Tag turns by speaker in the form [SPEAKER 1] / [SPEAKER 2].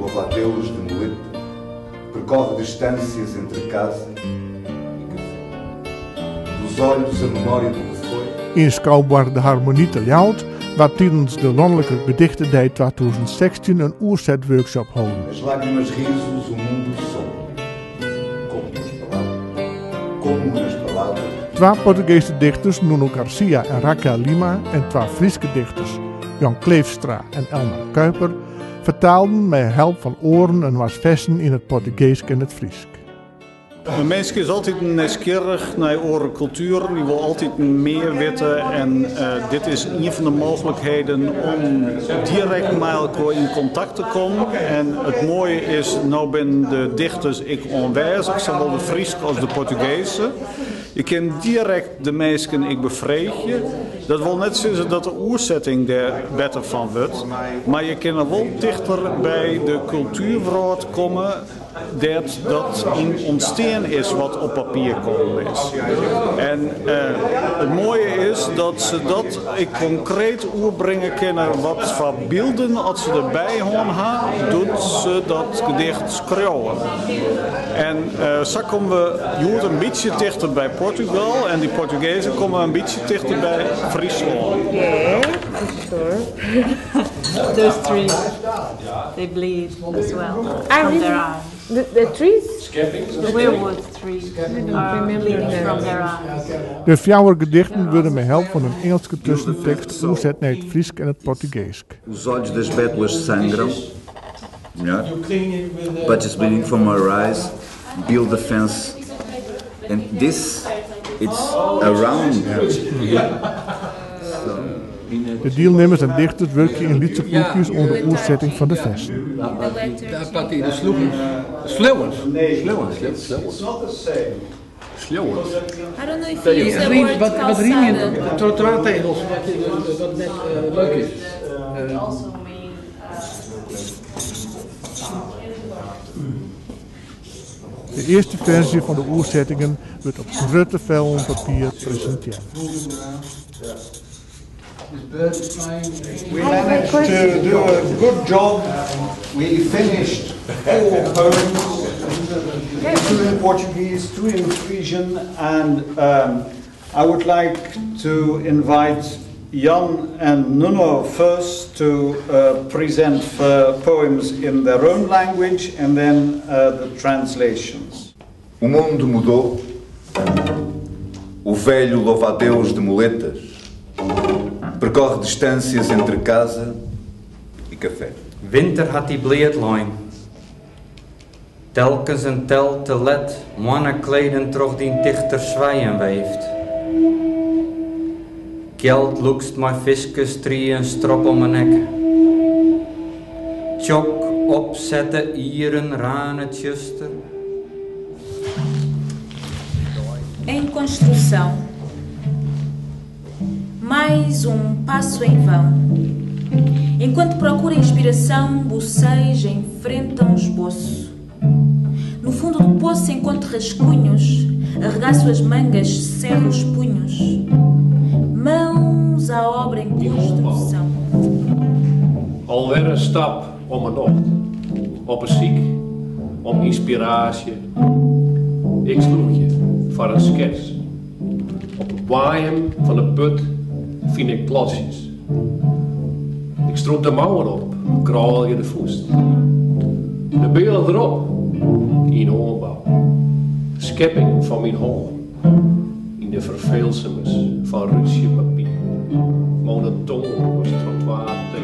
[SPEAKER 1] louva-a-Deus de muletas percorre distâncias entre casa e café. Dos olhos a memória do que foi.
[SPEAKER 2] Yn skouboarch De Harmonie te Ljouwert waard tidens de Lanlike Gedichtedei 2016 in oersetworkshop holden.
[SPEAKER 1] As lágrimas risos o mundo sombrio. Como nas palavras, como nas palavras.
[SPEAKER 2] Twa Portugeeske dichters, Nuno Garcia en Raquel Lima, en twa Fryske dichters, Jan Kleefstra en Elmar Kuiper, fertaalden mei help fan oaren inoars fersen yn it Portugeesk en it Frysk.
[SPEAKER 3] In minske is altyd nijsgjirrich nei oare kultueren, dy wol altyd mear witte en dit is ien fan de mooglikheden om direkt mei elkoar yn kontakt te kommen. En it moaie is, no binne de dichters ek oanwêzich, sawol de Fryske as de Portugeeske. Je kin direkt de minsken ek befreegje. Dat wol net sizze dat de oersetting dêr better fan wurdt, mar je kinne wol tichter by de kultuerwrâld komme dêr't dat yn ûntstean is wat op papier kommen is. En it moaie is dat se dat ek konkreet oerbringe kinne wat foar bylden at se derby hân ha doe't se dat gedicht skreauwen. En sa komme we hjoed in bytsje tichter by Portugal en dy Portugezen komme in bytsje tichter by Fryslân.
[SPEAKER 4] Yeah, sure.
[SPEAKER 5] Those trees, they bleed as well
[SPEAKER 4] I
[SPEAKER 5] from
[SPEAKER 4] really,
[SPEAKER 5] their eyes.
[SPEAKER 4] the trees?
[SPEAKER 5] The weirwood trees are bleeding from their eyes.
[SPEAKER 2] De fjouwer gedichten wurde mei help fan in Ingelske tuskentekst oerset nei it Frysk en it Portugeesk.
[SPEAKER 1] Os olhos das bétulas sangram. Melhor. But it's bleeding from her eyes. Build a fence. And this, it's around.
[SPEAKER 2] De dielnimmers en dichters wurkje yn lytse ploechjes oan de oersetting fan de fersen.
[SPEAKER 5] I don't know if you use the word
[SPEAKER 6] Wat rymjen
[SPEAKER 5] calçada.
[SPEAKER 6] trottoirtegels, wat net leuk is.
[SPEAKER 5] It also mean
[SPEAKER 2] De earste ferzje fan de oersettingen wurdt op grutte fellen papier presintearre.
[SPEAKER 3] We managed to do a good job. We finished four poems, two in Portuguese, two in Frisian, and I would like to invite Jan and Nuno first to present poems in their own language and then the translations.
[SPEAKER 1] O mundo mudou. O velho louva-a-Deus de muletas percorre distâncias entre casa e café.
[SPEAKER 7] Winter hat dy bleat lein. Telkens in tel te let moannekleden troch dyn tichter swijen weefd. Kjeld lûkst mei fiskerstrie in strop om 'e nekke. Tsjok opsette ieren rane tsjuster.
[SPEAKER 8] Em construção. Mais um passo em vão. Enquanto procura inspiração, boceja em frente a um esboço. No fundo do poço encontro rascunhos, arregaço as mangas, cerro os punhos. Mãos à obra em construção.
[SPEAKER 9] Alwer in stap om 'e nocht. Op 'e syk om ynspiraasje. Ik slûgje foar in skets. Op 'e boaiem fan 'e put fyn ik plotsjes. Ik strûp de mouwen op, krôlje de fûst. De beale derop, yn oanbou. Skepping fan myn hân, yn de ferfeelsumens fan rútsjepapier. Monotoan as trottoirtegels.